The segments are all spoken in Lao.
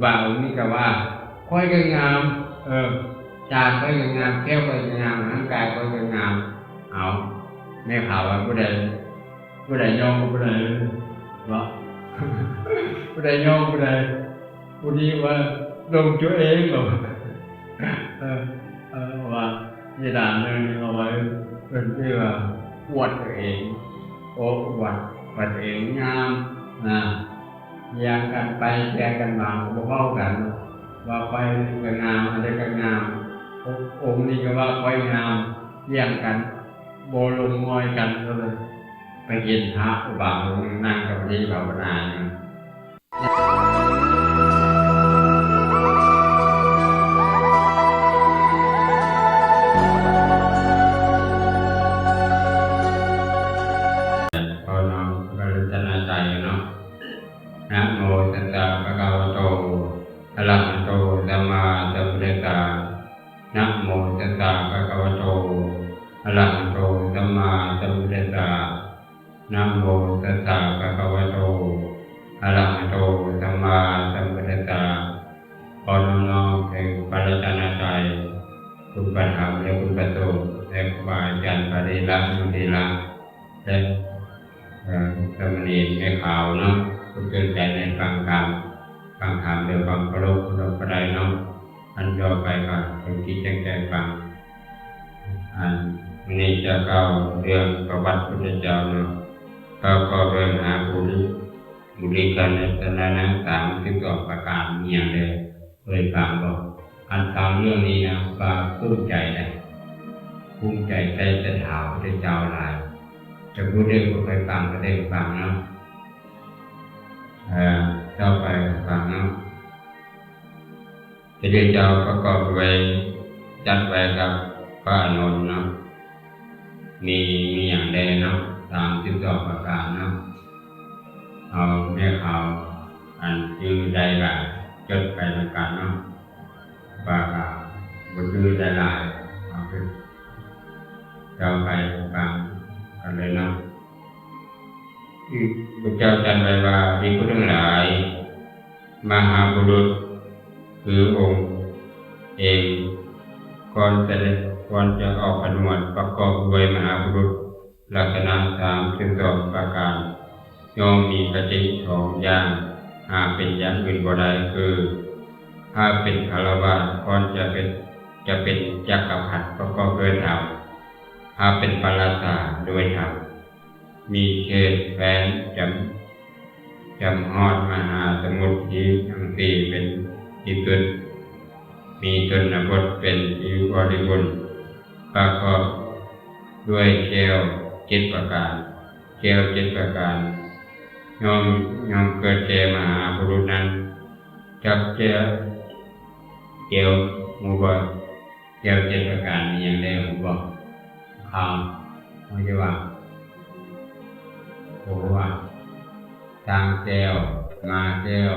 ວ່າອົງນີ້ກໍວ່າ ຂ້ອຍກໍງາມ, ເອີ ຕາຂ້ອຍກໍງາມ, ແກ້ວຂ້ອຍກໍງາມ, ຮ່າງກາຍຂ້ອຍກໍງາມ. ເອົາ ແມ່ຂາວວ່າ ຜູ້ໃດ ຜູ້ໃດຍ້ອງຜູ້ໃດເນາະ, ຜູ້ໃດຍ້ອງຜູ້ໃດ? ຜູ້ນີ້ວ່າຫຼົງຕົວເອງເນາະ. ເອີ ເອີ ວ່າເວລາໜຶ່ງນີ້ເອົາໄວ້ເພິ່ນຊື່ວ່າອວດຕົວເອງ, ໂອ້ ອວດ ວ່າຕົວເອງງາມນະ. ຖຽງກັນໄປຖຽງກັນມາ ບໍ່ເວົ້າກັນ ວ່າຂ້ອຍນີ້ກໍງາມ ອັນໃດກໍງາມ, ອົງນີ້ກໍວ່າຂ້ອຍງາມ, ຖຽງກັນ ບໍ່ລົງຮອຍກັນ. ກໍເລີຍໄປເຫັນພະຄູບາອົງໜຶ່ງນັ່ງສະມາທິພາວະນາຢູ່. ຂໍນ້ອມພະລັດຕະນະໄຕເນາະ. ນະໂມຕັດສະ ພະຄະວະໂຕ ອະລະຫະໂຕ ສຳມາສຳພຸດທັດສະ. ນະໂມຕັດສະ ພະຄະວະໂຕ ອະລະຫະໂຕ ສຳມາສຳພຸດທັດສະ. ນະໂມຕັດສະ ພະຄະວະໂຕ ອະລະຫະໂຕ ສຳມາສຳພຸດທັດສະ. ຂໍນ້ອມເຖິງພະລັດຕະນະໄຕ, ຄຸນພະທຳ ແລະ ຄຸນພະສົງ ແລະ ຄູບາອາຈານ ພະເຖລະ ນຸເຖລະ ແລະ ເອີ ສາມະເນນແມ່ຂາວເນາະ, ຜູ້ສົນໃຈໃນຟັງທຳ, ຟັງທຳໂດຍຄວາມເຄົາລົບ ເຄົາລົບກໍໄດ້ເນາະ. ອັນຕໍ່ໄປກໍຕັ້ງຈິດຕັ້ງໃຈຟັງ. ອັນ ມື້ນີ້ຈະກ່າວເລື່ອງປະຫວັດພຸດທະເຈົ້າເນາະ, ປະກອບດ້ວຍມະຫາບຸລິ ບຸລິກະລັດຕະນະສາມສິບສອງປະການ. ມີຫຍັງແດ່ ເຄີຍຟັງບໍ່? ອັນຟັງເລື່ອງນີ້ນະ ວ່າພູມໃຈນະ, ພູມໃຈໃສ່ສັດທາພະພຸດທະເຈົ້າຫຼາຍ. ແຕ່ຜູ້ໃດບໍ່ເຄີຍຟັງກໍໄດ້ຟັງເນາະ. ເອີ ຕໍ່ໄປຟັງເນາະ. ພະພຸດທະເຈົ້າປະກອບໄວ້ ຈັດໄວ້ກັບພະອານົນເນາະ, ມີ ມີຫຍັງແດ່ເນາະ? ສາມສິບສອງປະການເນາະ. ເອົາແມ່ຂາວ ອັນຈື່ໄດ້ກໍຈົດໄປນຳກັນເນາະ, ວ່າກໍບໍ່ຈື່ໄດ້ຫຼາຍ. ເອົາ ຕໍ່ໄປຟັງກັນເລີຍເນາະ. ພະເຈົ້າຕັດໄວ້ວ່າ ພິກຂຸທັງຫຼາຍ, ມະຫາບຸລຸດຄືອົງເອງ ກ່ອນຈະ ກ່ອນຈະອອກຜະນວດ ປະກອບດ້ວຍມະຫາບຸລຸດ ລັກສະນະສາມສິບສອງປະການ, ຍ່ອມມີຄະຕິສອງຢ່າງ ຫາເປັນຢ່າງອື່ນບໍ່ໄດ້ ຄື ຖ້າເປັນຄາລະວາດ ກ່ອນຈະເປັນ ຈະເປັນຈັກກະພັດ ປະກອບດ້ວຍທຳ, ຖ້າເປັນພະລາຊາ ດ້ວຍທຳ, ມີເຂດແຄວ້ນຈຳ ຈຳຮອດມະຫາສະໝຸດທີ່ທັງສີ່ເປັນທີ່ສຸດ, ມີຊົນນະບົດເປັນທີ່ບໍລິບູນ, ປະກອບດ້ວຍແກ້ວເຈັດປະການ. ແກ້ວເຈັດປະການ ຍ່ອມ ຍ່ອມເກີດແກ່ມະຫາບຸລຸດນັ້ນ. ຈັກແກ້ວ ແກ້ວ ຮູ້ບໍ່? ແກ້ວເຈັດປະການມີຫຍັງແດ່ ຮູ້ບໍ່? ຄຳ ຮູ້ຢູ່ວ່າ ຮູ້ວ່າ ຊ້າງແກ້ວ, ມ້າແກ້ວ,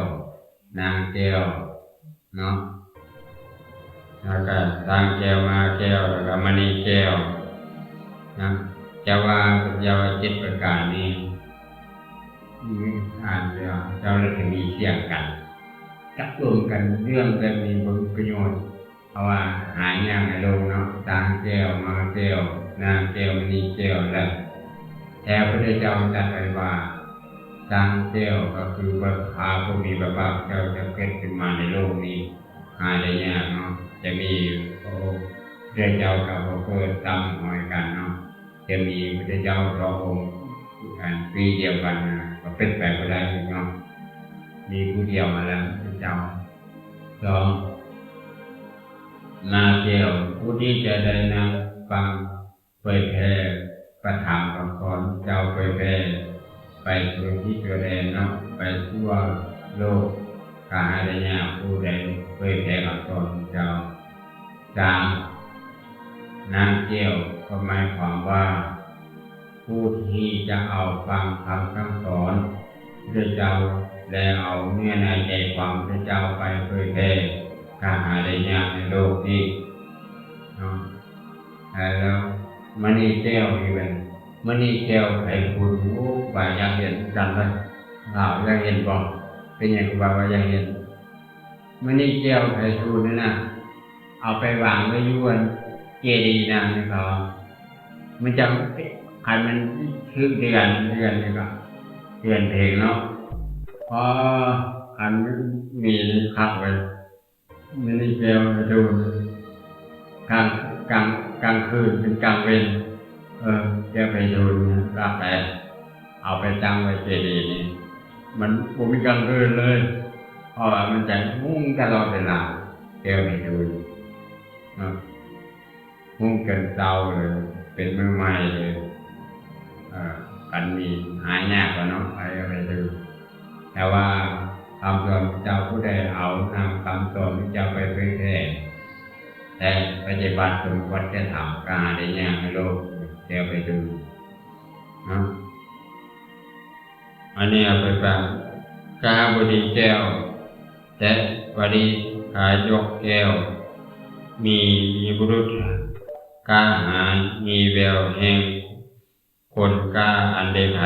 ນາງແກ້ວເນາະ, ແລ້ວກະຊ້າງແກ້ວ, ມ້າແກ້ວ, ແລ້ວກະມະນີແກ້ວນະ. ຈະວ່າ ຈະວ່າເຈັດປະການນີ້ ອ່ານແລ້ວເຈົ້າລະຈະມີສຽງກັນ, ຈັບລົມກັນເລື່ອງແບບນີ້ບໍ່ມີປະໂຫຍດ. ເພາະວ່າຫາຍາກໃນໂລກເນາະ, ຊ້າງແກ້ວ, ມ້າແກ້ວ, ນາງແກ້ວ, ມະນີແກ້ວ ແລະ ແຕ່ພະພຸດທະເຈົ້າຕັດໄວ້ວ່າ ຊ້າງແກ້ວກໍຄືພະ ພະຜູ້ມີພະພາກເຈົ້າຈະເກີດຂຶ້ນມາໃນໂລກນີ້ ຫາໄດ້ຍາກເນາະ, ຈະມີພະອົງ ພະພຸດທະເຈົ້າກັບພະໂຄດຊ້ຳຮອຍກັນເນາະ, ຈະມີພຸດທະເຈົ້າສອງອົງ ອັນປີດຽວກັນນະ ກໍເປັນໄປບໍ່ໄດ້ເນາະ, ມີຜູ້ດຽວຫັ້ນແຫຼະ ພະພຸດທະເຈົ້າ. ສອງ ມະຫາແກ້ວ ຜູ້ທີ່ຈະໄດ້ນັ່ງຟັງເຜີຍແຜ່ພະທຳຄຳສອນເຈົ້າ ເຜີຍແຜ່ໄປທົ່ວທິດທົ່ວແດນເນາະ, ໄປທົ່ວໂລກ, ກະຫາໄດ້ຍາກຜູ້ໃດເຜີຍແຜ່ຄຳສອນເຈົ້າ. ສາມ ນາງແກ້ວ ກໍໝາຍຄວາມວ່າ ຜູ້ທີ່ຈະເອົາຟັງຄຳສັ່ງສອນພະພຸດທະເຈົ້າ ແລະ ເອົາເນື້ອໃນໃຈຄວາມພະພຸດທະເຈົ້າໄປເຜີຍແຜ່ ກະຫາໄດ້ຍາກໃນໂລກນີ້ເນາະ. ແລ້ວມະນີແກ້ວນີ້ແມ່ນ ມະນີແກ້ວ ໃຜຜູ້ຮູ້ວ່າຢາກເຫັນກັນລະ? ລາວຢາກເຫັນບໍ່? ເປັນຫຍັງຄືວ່າ ວ່າຢາກເຫັນ? ມະນີແກ້ວໄພฑູນນັ້ນນະ ເອົາໄປວາງໄວ້ຢູ່ອັນເຈດີນາງນີ້ເຂົາ ມັນຈະ ຄັນມັນຖືກເດືອນ ເດືອນນີ້ກໍເດືອນເພັງເນາະ ພໍຄັນມີຄັກໄວ້ ມະນີແກ້ວໄພທູນ ກາງ ກາງ ກາງຄືນເປັນກາງເວັນ ເອີ ແກ້ວໄພທູນລັກໄປ ເອົາໄປຕັ້ງໄວ້ເຈດີນີ້ ມັນບໍ່ມີກາງຄືນເລີຍ ເພາະວ່າມັນຈະຮຸ່ງຕະຫຼອດເວລາ ແກ້ວໄພທູນເນາະ. ຮຸ່ງຈົນເຊົາເລີຍ ເປັນມື້ໃໝ່ເລີຍ ເອີ ອັນນີ້ຫາຍາກແລ້ວເນາະ ໃຜເອົາໄປຖືກ ແຕ່ວ່າຄຳສອນພະເຈົ້າ ຜູ້ໃດເອົານຳຄຳສອນພະເຈົ້າໄປເຜີຍແຜ່ ແລະ ປະຕິບັດຕົນ ກໍຈະຖາມກາໄດ້ຍາກໃນໂລກ ແລ້ວໄປຖືກເນາະ. ອັນນີ້ເອົາໄປຟັງ ກະຫາບໍດີແກ້ວ ແລະ ວະລິກາຍົກແກ້ວ ມີວີລະບຸລຸດກ້າຫານ ມີແວວແຫ່ງຄົນກ້າ ອັນໃດໃຜ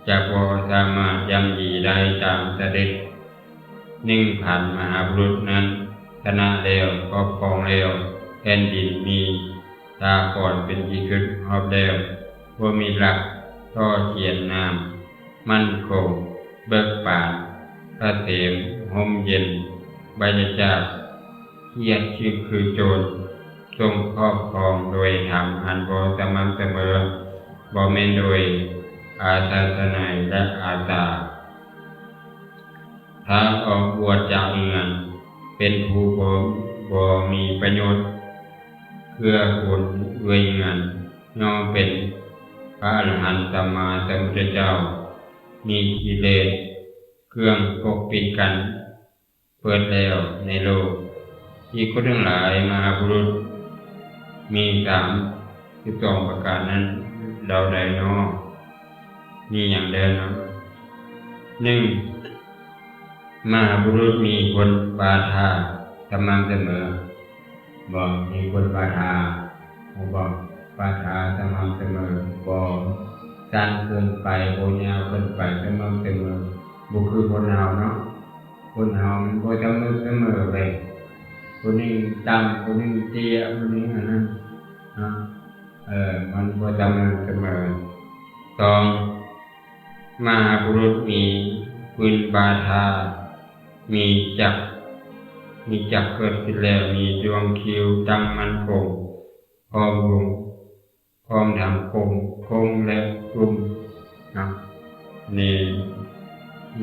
ຈະບໍ່ສາມາດຍ່ຳຢີໄດ້ຕາມສະເດັດ. ໜຶ່ງພັນມະຫາບຸລຸດນັ້ນຊະນະແລ້ວ ຄອບຄອງແລ້ວແຜ່ນດິນ ມີສາຄອນເປັນທີ່ສຸດຮອບແລ້ວ ບໍ່ມີລັກຕໍ່ຂຽນນາມ ໝັ້ນຄົງເບີກບານ ກະເສມຮົ່ມເຢັນ ປາສະຈາກກຽດຄືໂຈນ ຊົງຄອບຄອງໂດຍທຳອັນບໍ່ສະໝ່ຳສະເໝີ ບໍ່ແມ່ນໂດຍອາສາສະໄນ ແລະ ອາສາ ຖ້າອອກບວດຈາກເຮືອນ ເປັນຜູ້ບໍ່ ບໍ່ມີປະໂຫຍດເກື້ອກູນດ້ວຍເຮືອນ ຍ່ອມເປັນພະອະລະຫັນສຳມາສຳພຸດທະເຈົ້າ ມີກິເລດເຄື່ອງປົກປິດກັ້ນເປີດແລ້ວໃນໂລກ. ທີ່ຄົນທັງຫຼາຍມະຫາບຸລຸດມີສາມສິບສອງປະການນັ້ນເຫຼົ່າໃດນໍ? ມີຫຍັງແດ່ນໍ? ໜຶ່ງ ມະຫາບຸລຸດມີຄົນບາທາສະໝ່ຳສະເໝີ. ບໍ່ມີຄົນບາທາ ບໍ່ ບາທາສະໝ່ຳສະເໝີ ບໍ່ສັ້ນເກີນໄປ ບໍ່ຍາວເກີນໄປ ສະໝ່ຳສະເໝີ ບໍ່ຄືຄົນເຮົາເນາະ. ຄົນເຮົາມັນບໍ່ສະໝ່ຳສະເໝີເລີຍ ຜູ້ໜຶ່ງຕ່ຳ ຜູ້ໜຶ່ງເຕ້ຍ ຜູ້ໜຶ່ງອັນນັ້ນເນາະ ເອີ ມັນບໍ່ສະໝ່ຳສະເໝີ. ສອງ ມະຫາບຸລຸດມີປືນບາທາ ມີຈັກ ມີຈັກເກີດຂຶ້ນແລ້ວ ມີດວງຄິ້ວຕັ້ງໝັ້ນຄົງ ພ້ອມວົງ ພ້ອມທັງກົງ ກົງ ແລະ ກຸ່ມເນາະ. ນີ້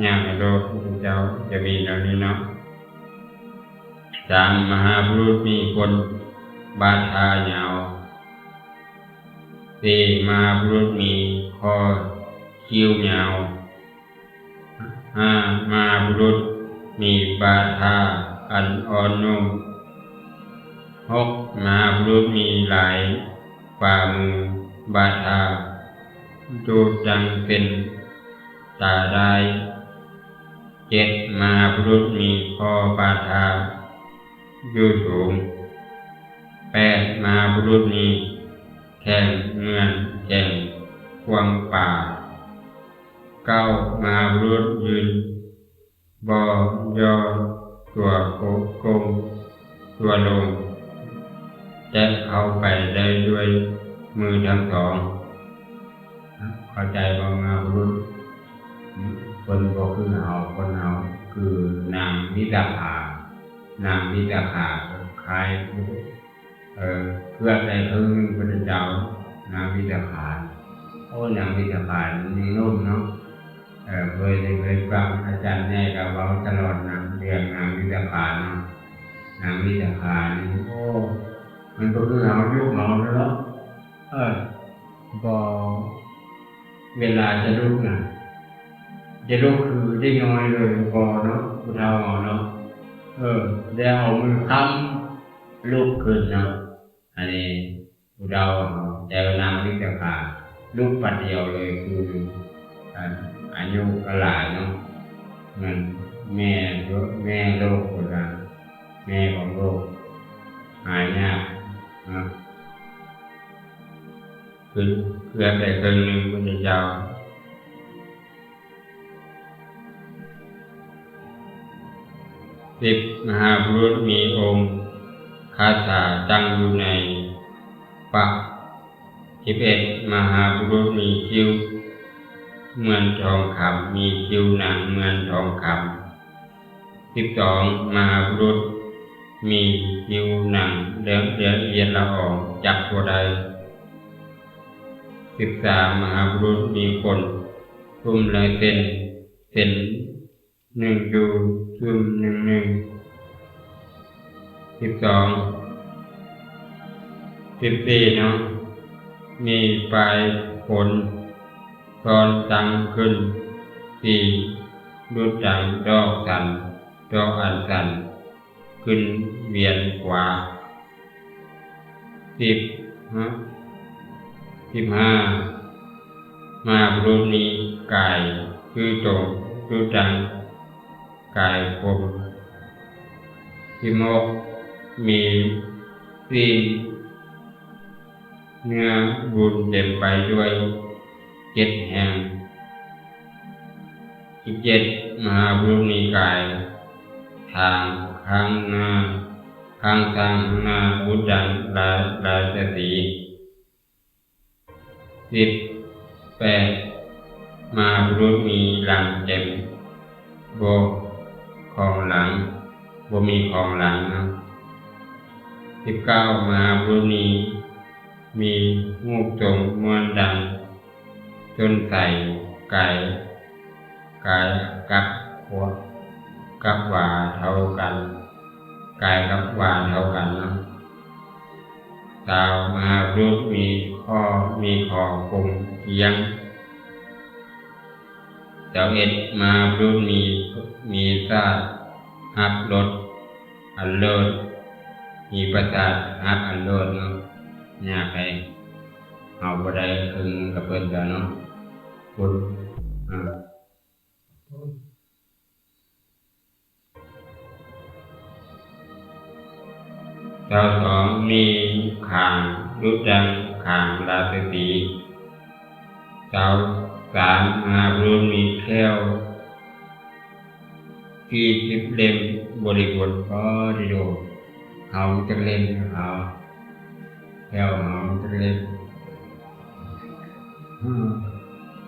ຍາກໃນໂລກ ພະພຸດທະເຈົ້າຈະມີແນວນີ້ເນາະ. ສາມ ມະຫາບຸລຸດມີຂົນບາທາຍາວ. ສີ່ ມະຫາບຸລຸດມີຂໍ້ຄິ້ວຍາວ. ຫ້າ ມະຫາບຸລຸດມີບາທາອັນອ່ອນນຸ້ມ. ຫົກ ມະຫາບຸລຸດມີຫຼາຍຝ່າມືບາທາ ດູດດັ່ງເສັ້ນຕາດາຍ. ເຈັດ ມະຫາບຸລຸດມີຂໍ້ບາທາຢູ່ສູງ. ແປດ ມະຫາບຸລຸດມີແຂ້ງເໝືອນແຂ້ງຂວາງປາ. ເກົ້າ ມະຫາບຸລຸດຢືນບໍ່ຫຍໍ້ຕົວໂກງຕົວລົງ ແຕ່ເຂົ້າໄປໄດ້ດ້ວຍມືທັງສອງ. ເຂົ້າໃຈບໍ່ ມະຫາບຸລຸດ? ເພິ່ນບໍ່ຄືເຮົາ ຄົນເຮົາຄືນາງວິສາຂາ ນາງວິສາຂາ ຄ້າຍ ເອີ ເກືອບໄດ້ເຄິ່ງໜຶ່ງພຸດທະເຈົ້າ ນາງວິສາຂາ. ໂອ້ ນາງວິສາຂາຍັງໜຸ່ມເນາະ. ເອີ ເຄີຍ ເຄີຍຟັງອາຈານໃຫຍ່ລາວເວົ້າຕະຫຼອດນະ ເລື່ອງນາງວິສາຂາເນາະ. ນາງວິສາຂານີ້ ໂອ້ ມັນບໍ່ຄືເຮົາ ຍຸກເຮົາເນາະ. ເອີ ບໍ່ ເວລາຈະລຸກນະ ຈະລຸກຄືເດັກນ້ອຍເລີຍ ບໍ່ເນາະ ຜູ້ເຖົ້າເຮົາເນາະ. ເອີ ແລ້ວເອົາມືຄ້ຳລຸກຂຶ້ນເນາະ. ອັນນີ້ຜູ້ເຖົ້າເຮົາ ແຕ່ວ່ານາງວິສາຂາລຸກບາດດຽວເລີຍ ຄື ອາ ອາຍຸກໍຫຼາຍເນາະ. ແມ່ນແມ່ ແມ່ໂລກພຸ້ນລະ ແມ່ຂອງໂລກ ຫາຍາກເນາະ. ຄືເກືອບໄດ້ເຄິ່ງໜຶ່ງພຸດທະເຈົ້າ. ສິບ ມະຫາບຸລຸດມີອົງຄາສາຕັ້ງຢູ່ໃນປະ. ສິບເອັດ ມະຫາບຸລຸດມີຄິ້ວເໝືອນທອງຄຳ, ມີຄິ້ວໜັງເໝືອນທອງຄຳ. ສິບສອງ ມະຫາບຸລຸດມີຄິ້ວໜັງລະອຽດລະອອງ ຈັບບໍ່ໄດ້. ສິບສາມ ມະຫາບຸລຸດມີຂົນຊຸມລາຍເສັ້ນ, ເສັ້ນໜຶ່ງຢູ່ຊຸມໜຶ່ງໜຶ່ງ. ສິບສອງ ສິບສີ່ເນາະ ມີປາຍຂົນຊ້ອນຕັ້ງຂຶ້ນສີ່ດຸດດັ່ງດອກສັນ, ດອກອັນສັນຂຶ້ນວຽນຂວາ. ສິບ ຮະ ສິບຫ້າ ມະຫາບຸລຸດມີກາຍຄືຕົງ ຄືດັ່ງກາຍຄົມ. ສິບຫົກ ມີຊີ້ນເນື້ອບຸນເຕັມໄປດ້ວຍເຈັດແຫ່ງ. ສິບເຈັດ ມະຫາບຸລຸດມີກາຍທາງຂ້າງໜ້າ, ຂ້າງທາງຂ້າງໜ້າບຸດດັ່ງລາ, ລາຊະສີ. ສິບແປດ ມະຫາບຸລຸດມີຫຼັງເຕັມ ບໍ່ຂອງຫຼັງ, ບໍ່ມີຂອງຫຼັງເນາະ. ສິບເກົ້າ ມະຫາບຸລຸດມີ ມີຮູບຊົງເໝືອນດັ່ງຕົ້ນໄຊກາຍ, ກາຍກັບ, ກັບຫວ່າເທົ່າກັນ, ກາຍກັບຫວ່າເທົ່າກັນເນາະ. ຊາວ ມະຫາບຸລຸດມີຂໍ້, ມີຂໍ້ຄົງຈຽງ. ຊາວເອັດ ມະຫາບຸລຸດມີ, ມີຊາດຮັກລົດອັນເລີດ, ມີປາສາດຮັກອັນເລີດເນາະ. ຍາກໃດ ເຮົາບໍ່ໄດ້ເຄິ່ງກັບເພິ່ນກະເນາະ ຄຸນ ອາ. ຊາວສອງ ມີຄາງດຸດດັ່ງຄາງລາຊະສີ. ຊາວສາມ ມະຫາບຸລຸດມີແຂ້ວສີ່ສິບເຫຼັ້ມບໍລິບູນ. ປາດຕິໂທ ເຮົາມີຈັກເຫຼັ້ມ ເຮົາ ແຂ້ວເຮົາມີຈັກເຫຼັ້ມ?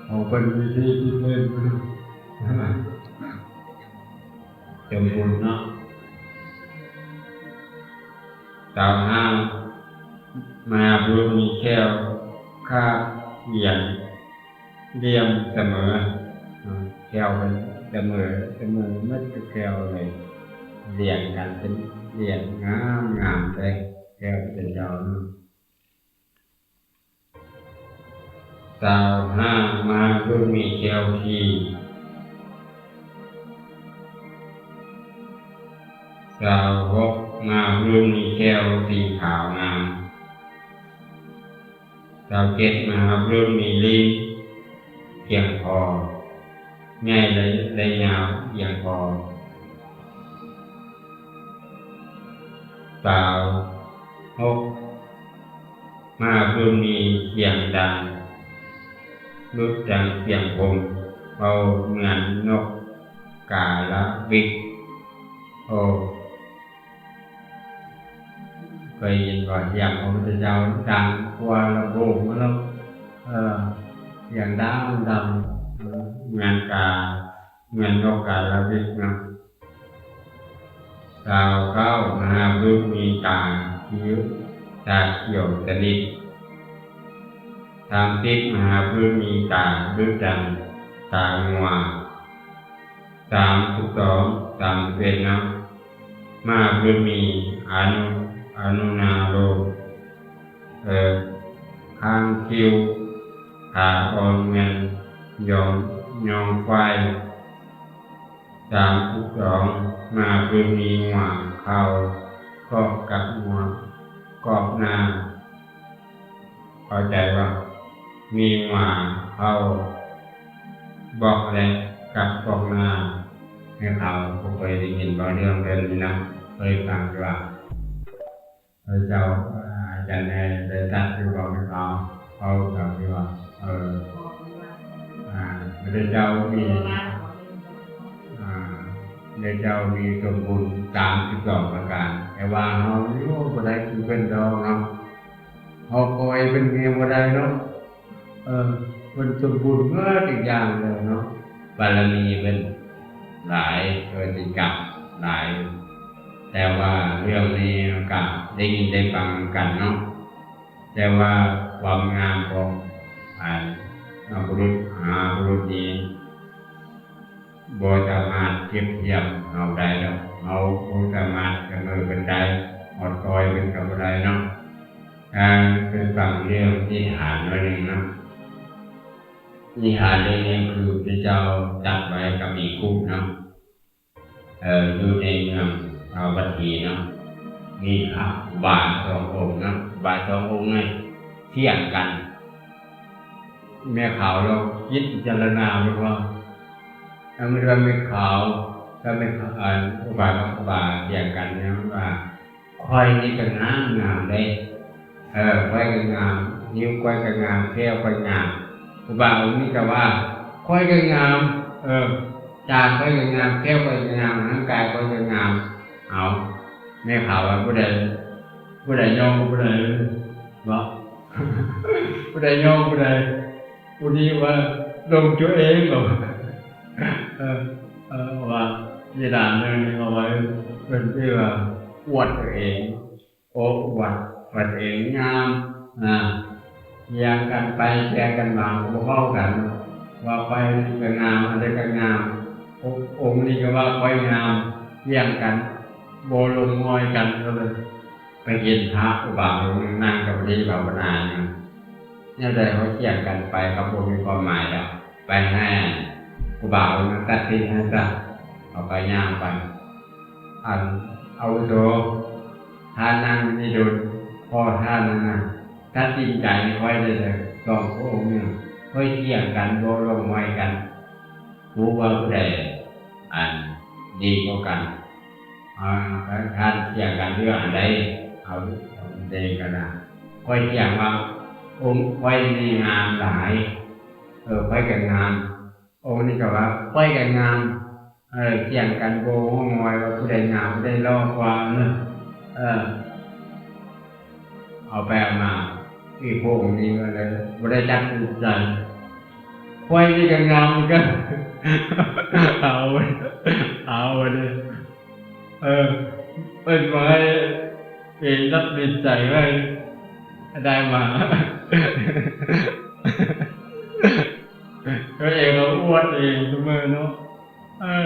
ຂອງເພິ່ນມີສີ່ສິບເຫຼັ້ມ ສົມບູນເນາະ. ຊາວຫ້າ ມະຫາບຸລຸດມີແຂ້ວຄາບຫຽນຫຼ່ຽມສະເໝີ, ແຂ້ວເພິ່ນສະເໝີ, ສະເໝີໝົດທຸກແຂ້ວເລີຍ, ລຽງກັນເປັນລຽງງາມໆເລີຍ ແຂ້ວເພິ່ນເຈົ້າເນາະ. ຊາວຫ້າ ມະຫາບຸລຸດມີແຂ້ວຂີ້. ຊາວຫົກ ມະຫາບຸລຸດມີແຂ້ວສີຂາວງາມ. ຊາວເຈັດ ມະຫາບຸລຸດມີລີ້ນພຽງພໍ, ໃຫຍ່ ແລະ ແລະ ຍາວພຽງພໍ. ຊາວຫົກ ມະຫາບຸລຸດມີສຽງດັງ ດຸດດັ່ງສຽງພົມ, ເວົ້າເໝືອນນົກກາລະວິກ. ໂອ້ ເຄີຍຍິນບໍ່ ສຽງຂອງພະພຸດທະເຈົ້າດັງກວ່າລຳໂພງເນາະ, ເອີ ສຽງດັງໆ ເໝືອນກາ ເໝືອນນົກກາລະວິກເນາະ. ຊາວເກົ້າ ມະຫາບຸລຸດມີຕາຂຽວ, ຕາຂຽວສະໜິດ. ສາມສິບ ມະຫາບຸລຸດມີຕາດຸດດັ່ງຕາງົວ. ສາມສິບສອງ ສາມສິບເອັດ ເນາະ ມະຫາບຸລຸດມີອະນຸ, ອະນຸນາໂລມ, ເອີ ຂ້າງຄິ້ວ, ຂາອ່ອນເໝືອນຍອງ, ຍອງຄວາຍ. ສາມສິບສອງ ມະຫາບຸລຸດມີງົວເຂົ້າກອກກັບງົວກອກໜ້າ. ເຂົ້າໃຈບໍ່? ມີງົວເຂົ້າບອກ ແລະ ກັບກອກໜ້າ. ໃຫ້ເຂົາບໍ່ເຄີຍໄດ້ຍິນບໍ່ເລື່ອງເລື່ອງນີ້ນະ? ເຄີຍຟັງຢູ່ວ່າ ພະເຈົ້າ ອາຈານໃຫຍ່ໄດ້ຕັດຢູ່ບໍ່ ໃຫ້ເຂົາເວົ້າກັນຢູ່ວ່າ ເອີ ອາ ພະເຈົ້າມີ ອາ ແລະເຈົ້າມີສົມບູນສາມສິບສອງປະການ, ແຕ່ວ່າເຮົານີ້ ໂອ້ ບໍ່ໄດ້ຄືເພິ່ນດອກເນາະ, ເຮົາປ່ອຍເພິ່ນແຮງບໍ່ໄດ້ເນາະ. ເອີ ເພິ່ນສົມບູນເໝິດທຸກຢ່າງແລ້ວເນາະ, ບາລະມີເພິ່ນຫຼາຍ, ເພິ່ນຕິດກັບຫຼາຍ. ແຕ່ວ່າເລື່ອງນີ້ກະໄດ້ຍິນໄດ້ຟັງນຳກັນເນາະ, ແຕ່ວ່າຄວາມງາມຂອງ ອັນ ບຸລຸດ ມະຫາບຸລຸດນີ້ ບໍ່ສາມາດທຽບທຽມເຮົາໄດ້ດອກ, ເຮົາບໍ່ສາມາດສະເໝີເພິ່ນໄດ້, ຮອດກ້ອຍເພິ່ນກໍບໍ່ໄດ້ເນາະ. ການໄປຟັງເລື່ອງນິທານໜ້ອຍໜຶ່ງເນາະ, ນິທານເລື່ອງນີ້ຄືພະເຈົ້າຕັດໄວ້ກັບມີຄຸເນາະ, ເອີ ຢູ່ໃນເມືອງສາວັດຖີເນາະ, ມີພະອຸບາສອງອົງເນາະ, ອຸບາສອງອົງນີ້ຖຽງກັນ. ແມ່ຂາວລອງຄິດພິຈາລະນາເບິ່ງວ່າ ເອີ ແມ່ຂາວກັບແມ່ຂາວ ອັນ ອຸບາສອງອຸບາຖຽງກັນເນາະວ່າ ຂ້ອຍນີ້ກໍງາມ ງາມເດ້, ເອີ ຂ້ອຍກໍງາມ, ນິ້ວຂ້ອຍກໍງາມ, ແຂ້ວຂ້ອຍງາມ. ຜູ້ບ່າວນີ້ກໍວ່າ ຂ້ອຍກໍງາມ, ເອີ ຕາຂ້ອຍກໍງາມ, ແຂ້ວຂ້ອຍກໍງາມ, ຮ່າງກາຍຂ້ອຍກໍງາມ. ເອົາ ແມ່ຂາວວ່າ ຜູ້ໃດ ຜູ້ໃດຍ້ອງຜູ້ໃດເນາະ, ຜູ້ໃດຍ້ອງຜູ້ໃດ? ຜູ້ນີ້ວ່າລົງຕົວເອງເນາະ. ເອີ ເອີ ວ່າເວລານັ້ນເຂົາວ່າ ເພິ່ນເອີ້ນວ່າອວດຕົວເອງ, ໂອ້ ອວດ ອວດຕົວເອງງາມນະ, ຖຽງກັນໄປຖຽງກັນມາບໍ່ເຂົ້າກັນ, ວ່າຂ້ອຍນີ້ກໍງາມ ອັນໃດກໍງາມ, ອົງນີ້ກໍວ່າຂ້ອຍງາມ, ຖຽງກັນບໍ່ລົງຮອຍກັນ. ກໍເລີຍໄປເຫັນພະອຸບາອົງໜຶ່ງນັ່ງສະມາທິພາວະນາຢູ່. ແນວໃດເຮົາຖຽງກັນໄປກໍບໍ່ມີຄວາມໝາຍດອກ, ໄປໃຫ້ຄູບາອົງນັ້ນຕັດສິນໃຫ້ຊະ. ເຮົາກໍຍ່າງໄປ, ອັນ ອາວຸໂສ, ທ່ານນັ່ງນີ້ດົນພໍ, ທ່ານນັ້ນນະ ຕັດສິນໃຈໃຫ້ຂ້ອຍໄດ້ເດີ, ສອງພະອົງນີ້ຂ້ອຍຖຽງກັນບໍ່ລົງຮອຍກັນ, ຮູ້ວ່າຜູ້ໃດ ອັນ ດີກວ່າກັນ. ອາ ທ່ານຖຽງກັນເລື່ອງອັນໃດ? ເອົາ ເອົາເດກະນະ, ຂ້ອຍຖຽງວ່າອົງຂ້ອຍນີ້ງາມຫຼາຍ, ເອີ ຂ້ອຍກໍງາມ. ອົງນີ້ກໍວ່າຂ້ອຍກໍງາມ. ເອີ ຖຽງກັນບໍ່ຮູ້ງອຍວ່າຜູ້ໃດງາມ ຜູ້ໃດຫຼໍ່ກວ່າ. ເອີ ເອົາໄປເອົາມາ ອີກພວກນີ້ກໍເລີຍບໍ່ໄດ້ຕັດສິນໃຈ, ຂ້ອຍນີ້ກໍງາມຄືກັນ. ເອົາ ເອົາເດີ. ເອີ ເພິ່ນບໍ່ໃຫ້ເອງຕັດສິນໃຈໃຫ້ໄດ້ມາ, ຕົວເອງກໍອວດເອງສະເໝີເນາະ. ເອີ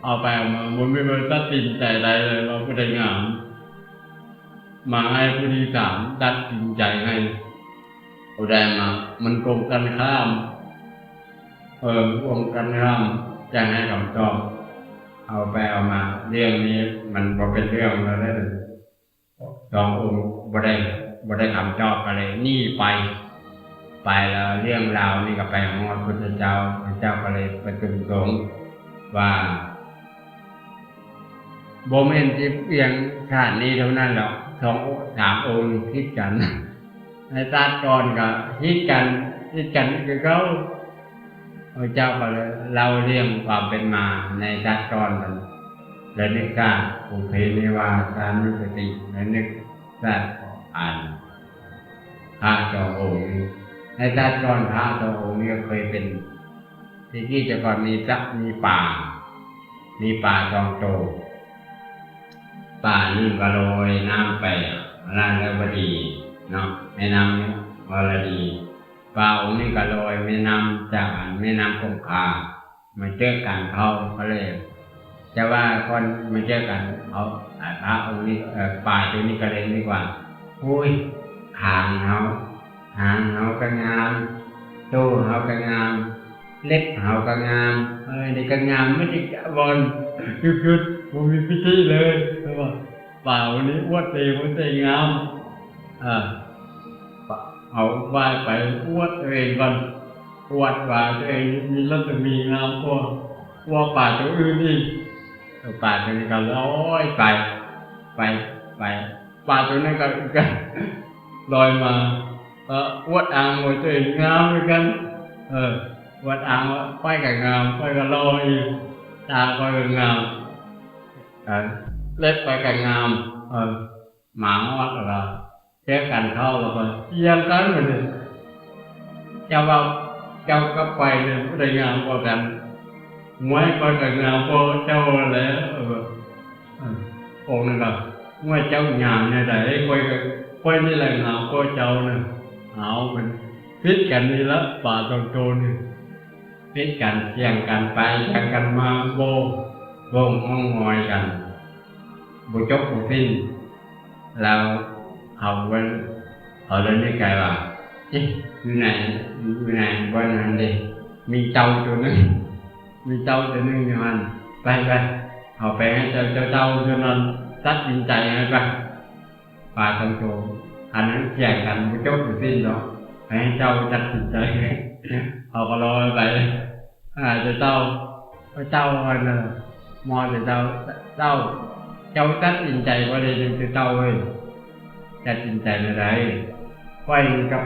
ເອົາໄປເອົາມາບໍ່ມີໃຜຕັດສິນໃຈໄດ້ເລີຍວ່າຜູ້ໃດງາມ, ມາໃຫ້ຜູ້ທີສາມຕັດສິນໃຈໃຫ້. ຜູ້ໃດມາ ມັນກົງກັນຂ້າມ, ເອີ ກົງກັນຂ້າມ ຈະໃຫ້ຄຳຕອບ. ເອົາໄປເອົາມາ ເລື່ອງນີ້ມັນບໍ່ເປັນເລື່ອງແລ້ວເດ້. ສອງອົງບໍ່ໄດ້ ບໍ່ໄດ້ຄຳຕອບ ກໍເລີຍໜີໄປ. ໄປແລ້ວເລື່ອງລາວນີ້ກໍໄປຮອດພຸດທະເຈົ້າ, ພຸດທະເຈົ້າກໍເລີຍປະຊຸມສົງວ່າ ບໍ່ແມ່ນຊິພຽງຊາດນີ້ເທົ່ານັ້ນດອກ, ສອງອົງ ສາມອົງຜິດກັນ, ໃນຊາດກ່ອນກໍຜິດກັນ, ຜິດກັນຄືເກົ່າ. ພະເຈົ້າກໍເລີຍເລົ່າເລື່ອງຄວາມເປັນມາໃນຊາດກ່ອນນັ້ນ, ລະນຶກຊາດ ປຸເພເນວາສານຸສະຕິ, ລະນຶກຊາດ ອັນ ພະສອງອົງນີ້. ໃນຊາດກ່ອນພະສອງອົງນີ້ກໍເຄີຍເປັນ, ແຕ່ກີ້ແຕ່ກ່ອນມີສັດ ມີປາ, ມີປາສອງໂຕ. ປາໜຶ່ງກໍລອຍນ້ຳໄປ ລະນະວະດີເນາະ, ແມ່ນ້ຳວະລະດີ. ປາອົງນີ້ກໍລອຍແມ່ນ້ຳຈາກ ອັນ ແມ່ນ້ຳຄົງຄາ ມາເຈີກັນເຂົ້າ ກໍເລີຍ ແຕ່ວ່າກ່ອນມາເຈີກັນເຂົ້າ ອາ ພະອົງນີ້ ເອີ ປາຕົວນີ້ກໍເລີຍນຶກວ່າ ໂອ້ຍ ຄາງເຮົາ ຫາງເຮົາກໍງາມ, ໂຕເຮົາກໍງາມ, ເລັບເຮົາກໍງາມ, ເອີ ນີ້ກໍງາມໝົດທຸກບ່ອນ, ຢຸດໆ ບໍ່ມີພິຕິເລີຍ. ແຕ່ວ່າປາຕົວນີ້ອວດເອງວ່າຕົວເອງງາມ, ເອີ ເອົາໄວ້ໄປອວດຕົວເອງກ່ອນ, ອວດວ່າຕົວເອງມີລັດສະໝີງາມກວ່າ ກວ່າປາຕົວອື່ນອີກ. ເອີ ປາຕົວນີ້ກໍລອຍໄປ ໄປ ໄປ, ປາຕົວນັ້ນກໍ ກໍລອຍມາ ກໍອວດອ້າງວ່າຕົວເອງງາມຄືກັນ. ເອີ ອວດອ້າງວ່າຂ້ອຍກໍງາມ, ຂ້ອຍກໍຫຼໍ່ອີກ. ຕາຂ້ອຍກໍງາມ ເອີ ເລັບຂ້ອຍກໍງາມ ເອີ ມາຮອດແລ້ວກໍ ແຈກກັນເຂົ້າແລ້ວກໍຖຽງກັນບາດນີ້ ເຈົ້າເວົ້າ ເຈົ້າກັບຂ້ອຍນີ້ຜູ້ໃດງາມກວ່າກັນ? ຫ້ວຍ ຂ້ອຍກໍງາມກວ່າເຈົ້າຫັ້ນແຫຼະ ເອີ ເອີ ອົງນັ້ນກໍ ຫ້ວຍ ເຈົ້າງາມແນວໃດ? ຂ້ອຍກໍ ຂ້ອຍນີ້ແຫຼະງາມກວ່າເຈົ້ານະ. ເອົາ ມັນຜິດກັນນີ້ລະ ປາສອງໂຕນີ້ ຜິດກັນ ຖຽງກັນໄປຖຽງກັນມາ ໂອ້ ໂອ້ ຮ້ອງງອຍກັນ ບໍ່ຈົບບໍ່ສິ້ນ ແລ້ວເຂົາ ເຂົາເລີຍໃນໃຈວ່າ ເອະ ຢູ່ໃນ ຢູ່ໃນບ່ອນນັ້ນເດ ມີເຕົ່າໂຕໜຶ່ງ ມີເຕົ່າໂຕໜຶ່ງຢູ່ຫັ້ນ ໄປ ໄປ ເອົາໄປໃຫ້ເຈົ້າ ເຈົ້າເຕົ່າໂຕນັ້ນຕັດສິນໃຈໃຫ້ໄປ. ປາສອງໂຕ ອັນນັ້ນຖຽງກັນບໍ່ຈົບບໍ່ສິ້ນດອກ ໃຫ້ເຈົ້າຕັດສິນໃຈ. ເຂົາກໍລອຍໄປຫາເຈົ້າເຕົ່າ ເຈົ້າອັນນັ້ນ ມອງເຈົ້າເຕົ່າ ເຈົ້າ ເຈົ້າຕັດສິນໃຈບໍ່ໄດ້ ເຈົ້າເຕົ່າເອີຍ ຕັດສິນໃຈແນວໃດ? ຂ້ອຍນີ້ກັບ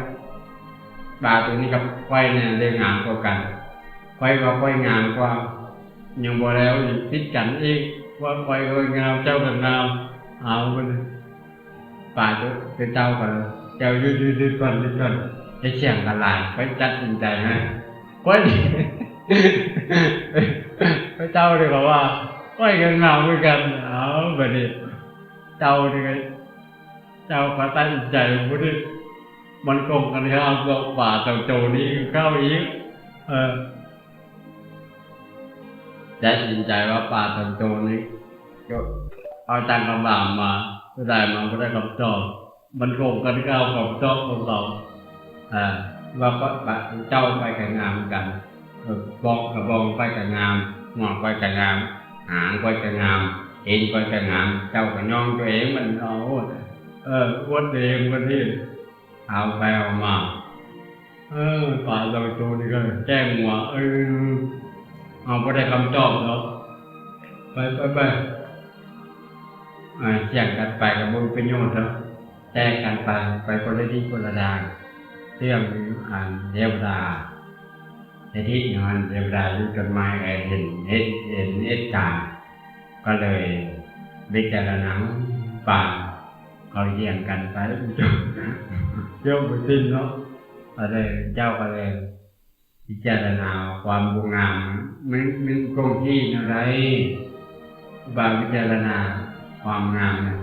ປາໂຕນີ້ກັບຂ້ອຍນີ້ໃດງາມກວ່າກັນ? ຂ້ອຍວ່າຂ້ອຍງາມກວ່າ ຍັງບໍ່ແລ້ວອີກ ຜິດກັນອີກ ວ່າຂ້ອຍກໍງາມ ເຈົ້າກໍງາມ ເອົາ ບັດນີ້ ປາໂຕ ເຈົ້າກໍ ເຈົ້າຢຸດ ຢຸດ ຢຸດກ່ອນ ຢຸດກ່ອນ ຢ່າຖຽງກັນຫຼາຍ ຂ້ອຍຕັດສິນໃຈໃຫ້ ຂ້ອຍ ເຈົ້ານີ້ກໍວ່າ ຂ້ອຍກໍງາມຄືກັນ ເອົາ ບັດນີ້ ເຈົ້ານີ້ກໍ ເຈົ້າກໍຕັດສິນໃຈບໍ່ໄດ້ ມັນກົງກັນແລ້ວ ພວກປາສອງໂຕນີ້ເຂົ້າອີກ ເອີ ຕັດສິນໃຈວ່າປາສອງໂຕນີ້ ເອົາຕັ້ງຄຳຖາມມາ ສຸດທ້າຍມາບໍ່ໄດ້ຄຳຕອບ ມັນກົງກັນກັບຄຳຕອບຂອງເຂົາ ເອີ ວ່າເຈົ້າຂ້ອຍກໍງາມຄືກັນ ເອີ ບອງ ກະບອງຂ້ອຍກໍງາມ ຫົວຂ້ອຍກໍງາມ ຫາງຂ້ອຍກໍງາມ ຕີນຂ້ອຍກໍງາມ ເຈົ້າກໍຍ້ອງຕົວເອງ ມັນເອົາ ເອີ ອວດຕົວເອງ ບັດນີ້ ເອົາໄປເອົາມາ ເອີ ປາສອງໂຕນີ້ກໍແກ້ງຫົວ ເອີ ເຮົາບໍ່ໄດ້ຄຳຕອບດອກ ໄປ ໄປ ໄປ ອ່າ ຖຽງກັນໄປກໍບໍ່ມີປະໂຫຍດດອກ ແຕກກັນໄປ ໄປຄົນລະທິດຄົນລະທາງ ເລື່ອງ ອັນ ເທວະດາສະຖິດຢູ່ຫັ້ນ ເທວະດາຢູ່ຕົ້ນໄມ້ ເຫັນ ເຫັນ ເຫັນເຫດການ ກໍເລີຍພິຈາລະນາ ປາ ເຂົາຖຽງກັນໄປ ຈົບບໍ່ສິ້ນເນາະ ກໍເລີຍ ເຈົ້າກໍເລີຍພິຈາລະນາຄວາມບໍ່ງາມ ມັນ ມັນຄົງທີ່ແນວໃດ? ຄູບາພິຈາລະນາຄວາມງາມນະ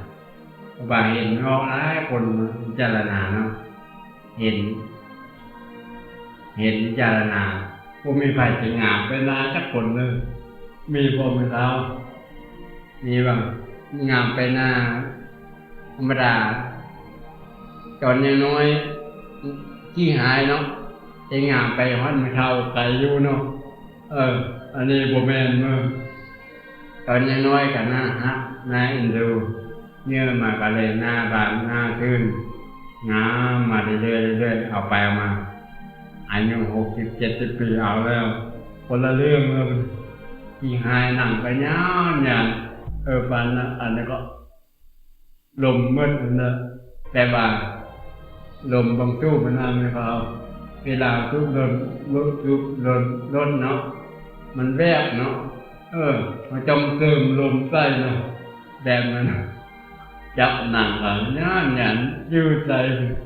ຄູບາເຫັນເນາະ ຫຼາຍຄົນພິຈາລະນາເນາະ ເຫັນ ເຫັນພິຈາລະນາ ບໍ່ມີໃຜຊິງາມໄປໜ້າຈັກຄົນເລີຍ ມີບໍ່ແມ່ເຖົ້າ? ມີບໍ່ ງາມໄປໜ້າທຳມະດາ ຕອນຍັງນ້ອຍຂີ້ຮ້າຍເນາະ ແຕ່ງາມໄປຮອດແມ່ເຖົ້າໄກຢູ່ເນາະ ເອີ ອັນນີ້ບໍ່ແມ່ນເດີ ຕອນຍັງນ້ອຍກໍໜ້າຮັກ ໜ້າເອັນດູ ເຍອມາກໍເລີຍໜ້າບານ ໜ້າຊື່ນ ງາມມາເລື້ອຍໆ ເລື້ອຍໆ ເອົາໄປເອົາມາ ອາຍຸຫົກສິບ ເຈັດສິບປີ ເອົາແລ້ວ ຄົນລະເລື່ອງແລ້ວ ຂີ້ຮ້າຍ ໜັງກໍຍາວໆ ເອີ ປານນັ້ນ ອັນນັ້ນກໍລົມໝົດນັ້ນນະ ແຕ່ວ່າລົມບາງສູບມັນນະ ແມ່ນເຂົາເອົາ ເວລາສູບລົມ ສູບລົມລົດເນາະ ມັນແວບເນາະ ເອີ ເຂົາເຈົ້າເຕີມລົມໃສ່ເນາະ ແບບນັ້ນ ຈັບໜັງກໍຍາວໆ ຢູ່ໃສ່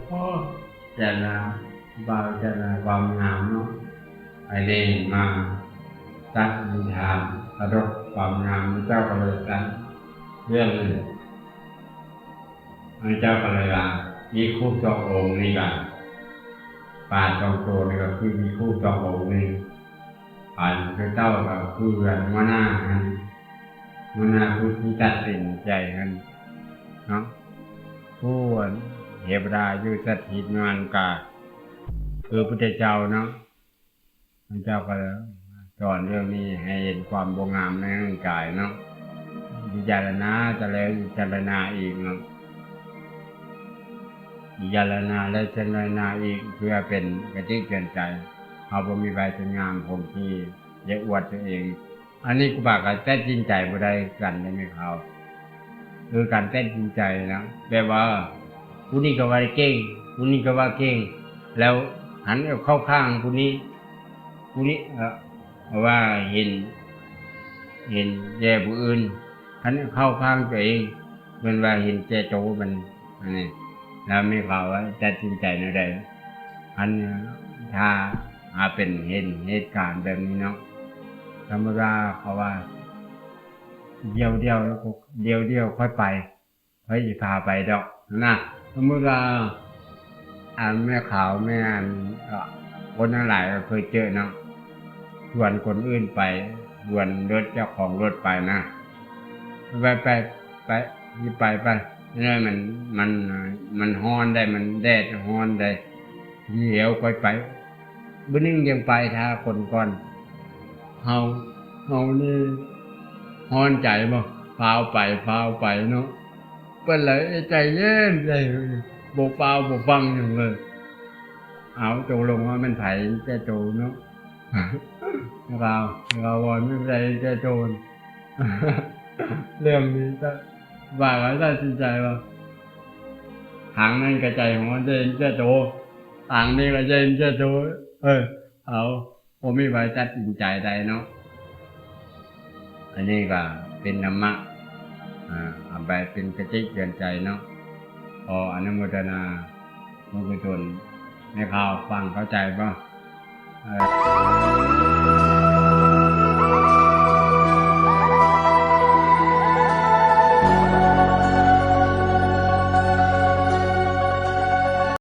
ໂອ້ ແຕ່ລະບ່າວແຕ່ລະຄວາມງາມເນາະ ໄອ້ເດມາຕັດນິທານສະດົກຄວາມງາມ ພະເຈົ້າກໍເລີຍຕັດເລື່ອງນີ້ ພະເຈົ້າກໍເລີຍວ່າ ມີຄູສອງອົງນີ້ກະ ປາສອງໂຕນີ້ກໍຄືມີຄູສອງອົງນີ້ ອັນເຈົ້າກໍຄືອັນຫົວໜ້າຫັ້ນ ຫົວໜ້າຜູ້ທີ່ຕັດສິນໃຈຫັ້ນເນາະ ຜູ້ອັນເທວະດາຢູ່ສະຖິດຢູ່ຫັ້ນກະຄືພຸດທະເຈົ້າເນາະ ພະເຈົ້າກໍສອນເລື່ອງນີ້ໃຫ້ເຫັນຄວາມບໍ່ງາມໃນຮ່າງກາຍເນາະ ພິຈາລະນາ ຈະແລພິຈາລະນາອີກເນາະ ພິຈາລະນາ ແລະ ຈະແລນາອີກ ເພື່ອເປັນຄະຕິເຕືອນໃຈ ເຮົາບໍ່ມີໃຜຊິງາມຄົງທີ່ ຢ່າອວດຕົວເອງ ອັນນີ້ຄູບາກໍຕັດສິນໃຈບໍ່ໄດ້ຄືກັນເດ້ແມ່ເຖົ້າ ຄືການຕັດສິນໃຈນະ ແບບວ່າຜູ້ນີ້ກໍວ່າເກັ່ງ ຜູ້ນີ້ກໍວ່າເກັ່ງ ແລ້ວຫັນເຂົ້າຂ້າງຜູ້ນີ້ ຜູ້ນີ້ ເອີ ເພາະວ່າເຫັນ ເຫັນແກ່ຜູ້ອື່ນ ຄັນເຂົ້າຂ້າງຕົວເອງ ເພິ່ນວ່າເຫັນແກ່ໂຕ ມັນ ອັນນີ້ ແລ້ວແມ່ຂາວວ່າຕັດສິນໃຈແນວໃດ? ຄັນຖ້າ ຖ້າເປັນເຫັນເຫດການແບບນີ້ເນາະ ສົມມຸດວ່າເຂົາວ່າ ດຽວໆ ດຽວໆ ຄ່ອຍໄປ ຂ້ອຍຊິພາໄປດອກນະ. ສົມມຸດວ່າ ອັນແມ່ຂາວ ແມ່ ອັນ ຄົນທັງຫຼາຍກໍເຄີຍເຈີເນາະ ຊວນຄົນອື່ນໄປ ຊວນລົດ ເຈົ້າຂອງລົດໄປນະ ໄປ ໄປ ໄປ ຊິໄປ ໄປ ແລ້ວມັນ ມັນ ມັນຮ້ອນໄດ໋ ມັນແດດຮ້ອນໄດ໋ ດຽວຄ່ອຍໄປ ມື້ໜຶ່ງຈັ່ງໄປ ຖ້າຄົນກ່ອນ. ເຮົາ ເຮົານີ້ຮ້ອນໃຈບໍ່ ຟ້າວໄປ ຟ້າວໄປເນາະ ເພິ່ນລະໃຈເຢັນ ໃຈ ບໍ່ຟ້າວບໍ່ຟັງຫຍັງເລີຍ. ເອົາ ຕົກລົງວ່າແມ່ນໃຜແກ່ໂຕເນາະ ລາວ ລາວວ່າແມ່ນໃຜແກ່ໂຕ. ເລື່ອງນີ້ ວ່າກໍຕັດສິນໃຈວ່າ ທາງນັ້ນກໍໃຈຮ້ອນ ໃຈເຫັນແກ່ໂຕ ທາງນີ້ກໍໃຈເຫັນແກ່ໂຕ ເອີ ເອົາ ບໍ່ມີໃຜຕັດສິນໃຈໄດ້ເນາະ. ອັນນີ້ກໍເປັນທຳມະ ອາ ເອົາໄປເປັນຄະຕິເຕືອນໃຈເນາະ. ຂໍອະນຸໂມທະນາບຸນກຸສົນ ແມ່ຂາວຟັງເຂົ້າໃຈບໍ່? ເອີ